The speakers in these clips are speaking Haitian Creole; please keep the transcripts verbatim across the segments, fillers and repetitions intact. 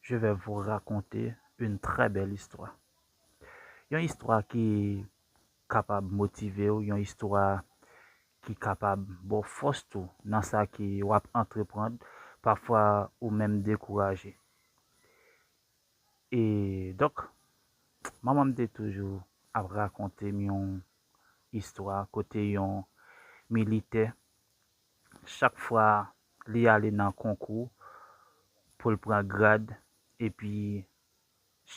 Je vais vous raconter une très belle histoire. Yon istwa ki kapab motive w, yon istwa ki kapab ba w fòs tou nan sa ke w ap antreprann, pafwa ou menm dekouraje. E donk, manman m te toujou ap rakonte m yon istwa kote yon militè, chak fwa li ale nan konkou pou l pran grad, epi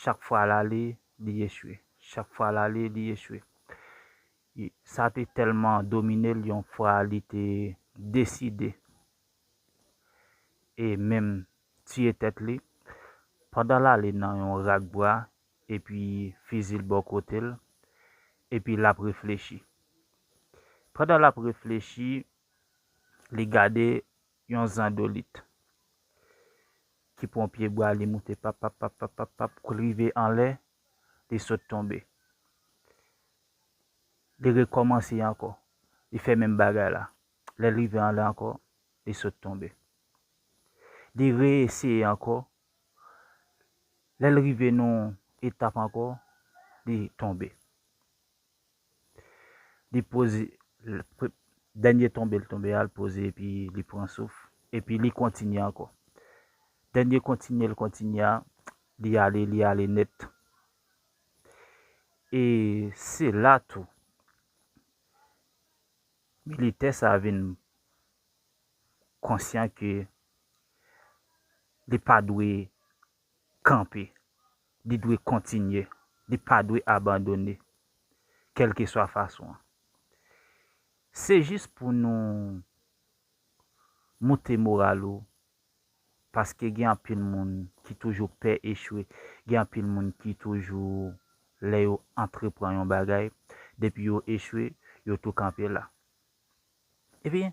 chak fwa l ale, li echwe. Chak fwa l ale, li echwe. Sa te tèlman domine l, yon fwa li te deside e menm tiye tèt li pandan l ale nan yon rak bwa, epi fizi l bò kote l, epi l ap reflechi. Pandan l ap reflechi, li gade yon zandolit ki pran pye bwa, li moute pap, pap, pap, pap, pap, pap, kou l rive anlè, li sot tonbe. Li rekòmanse ankò. Li fè menm bagay la. Lè l rive anlè ankò, li sot tonbe. Li reeseye ankò. Lè l rive nan etap ankò, li tonbe. Li poze, dènye tonbe l tonbe a, l poze epi li pran souf. Epi li kontinye ankò. Dènye kontinye l kontinye a, li ale, li ale nèt. E se la tou, militè sa vin konsyan ke li pa dwe kanpe, li dwe kontinye, li pa dwe abandone, kèlkeswa fason an. Se jis pou nou moute moral ou, paske gen anpil moun ki toujou pè echwe, gen anpil moun ki toujou, lè yo antreprann yon bagay, depi yo echwe, yo tou kanpe la. Ebyen,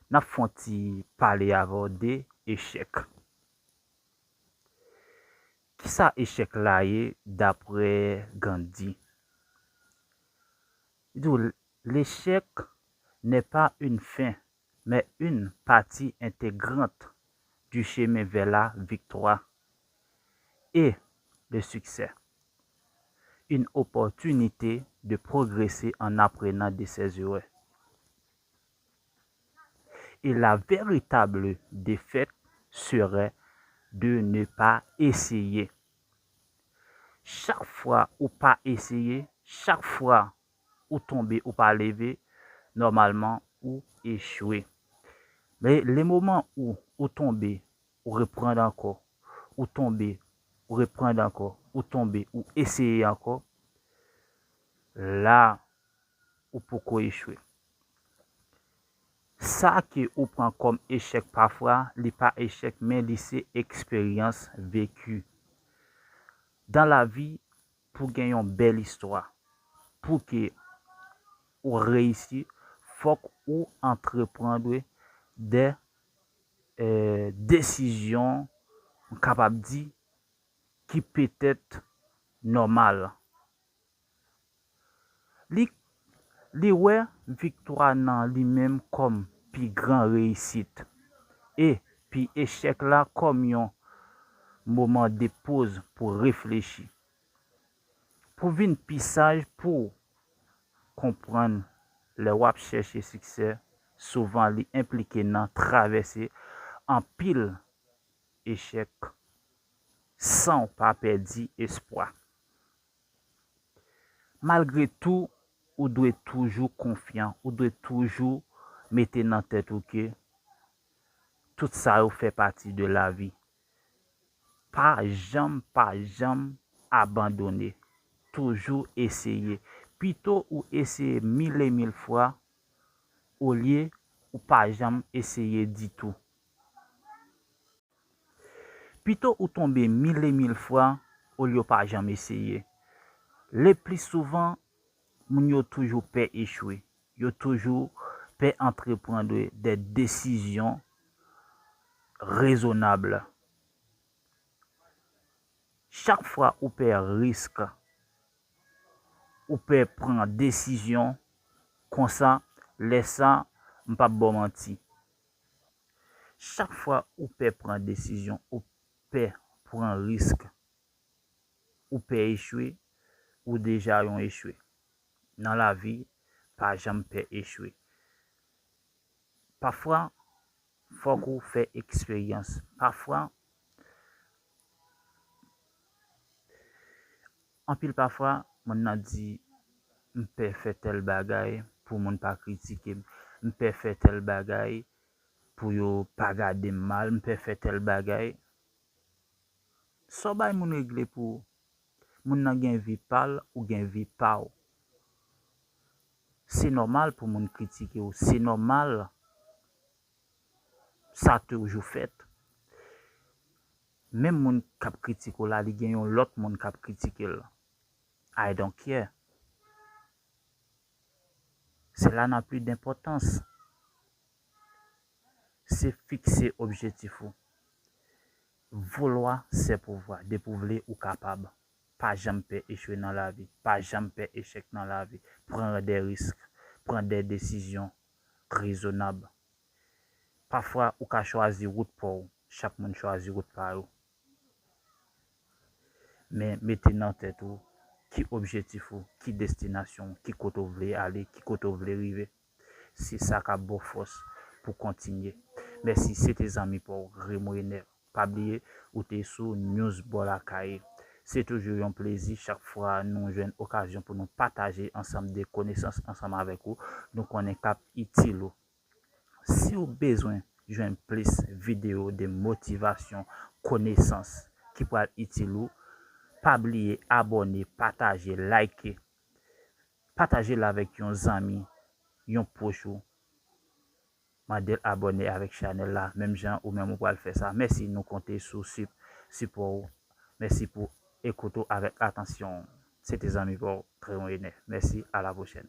n ap fè yon ti pale avè w de echèk. Kisa echèk la ye dapre Gandhi? Li di w, l'échec n'est pas une fin, mais une partie intégrante du chemin vers la victoire et le succès. Une opportunité de progresser en apprenant de ses erreurs. Et la véritable défaite serait de ne pas essayer. Chak fwa ou pa eseye, chak fwa ou tonbe, ou pa leve, nòmalman ou echwe. Men le moman ou, ou tonbe, ou reprann ankò, ou tonbe, ou reprann ankò, ou tonbe, ou eseye ankò, la ou poko echwe. Sa ke ou pran kòm echèk pafwa, li pa echèk, men li se eksperyans veki. Dan lavi, pou gen yon bèl istwa, pou ke ou reyisi, fòk ou antreprann de, eh, desizyon, m kapab di, ki petèt nòmal. Li, li wè viktwa nan li menm kòm pi gran reyisit, epi echèk la kòm yon moman de poz pou reflechi, pou vin pi saj, pou konprann lè w ap chèche siksè, souvan li enplike nan travèse anpil echèk san w pa pèdi espwa. Malgre tou, ou dwe toujou konfyan, ou dwe toujou mete nan tèt ou ke tout sa yo fè pati de lavi. Pa janm, pa janm abandone. Toujou eseye. Pito ou eseye mil e mil fwa, olye ou pa janm eseye ditou. Pito ou tonbe mil e mil fwa, olye w pa janm eseye. Le pli souvan, moun yo toujou pè echwe. Yo toujou pè antreprann de, de desizyon rezonab. Chak fwa ou pè risk, ou pè pran desizyon konsa, lè sa, m p ap ba w manti. Chak fwa ou pè pran desizyon, ou pè pran risk. Ou pè echwe, ou deja yon echwe. Nan lavi, pa janm pè echwe. Pafwa, fòk ou fè eksperyans. Pafwa, anpil pafwa, moun nan di, "M pè fè tèl bagay pou moun pa kritike m. M pè fè tèl bagay pou yo pa gade m mal. M pè fè tèl bagay." Sa w bay moun regle pou ou. Moun nan gen vi pa l, ou gen vi pa w. Se nòmal pou moun kritike w. Se nòmal. Sa toujou fèt. Menm moun k ap kritike w la, li gen yon lòt moun k ap kritike l. I don't care. Cela n'a plus d'importance. Se fikse objektif ou. Vouloir, c'est pouvoir. Depi w vle, ou kapab. Pa janm pè echwe nan lavi. Pa janm pè echèk nan lavi. Pran de risk. Pran de desizyon rezonab. Pafwa, ou ka chwazi wout pa w. Chak moun chwazi wout pa yo. Men mete nan tèt ou ki objektif ou, ki destinasyon w, ki kote w vle ale, ki kote w vle rive. Se sa k ap ba w fòs pou kontinye. Mèsi, se te zanmi pa w, Remo Ener. Pa bliye, ou te sou News Bò Lakay. Se toujou yon plezi chak fwa nou jwenn okazyon pou nou pataje ansanm de konesans ansanm avèk ou. Nou konnen k ap itil ou. Si w bezwen jwenn plis videyo de motivasyon, konesans ki pral itil ou, pa bliye abòne, pataje, like. Pataje l avèk yon zanmi, yon pwòch ou. Mande l abòne avèk chanèl la, menm jan ou menm ou pral fè sa. Mèsi, nou konte sou sip-, sipò ou. Mèsi pou ekout ou avèk atansyon. Se te zanmi pa w, Tremon Ener. Mèsi, a la pwochèn.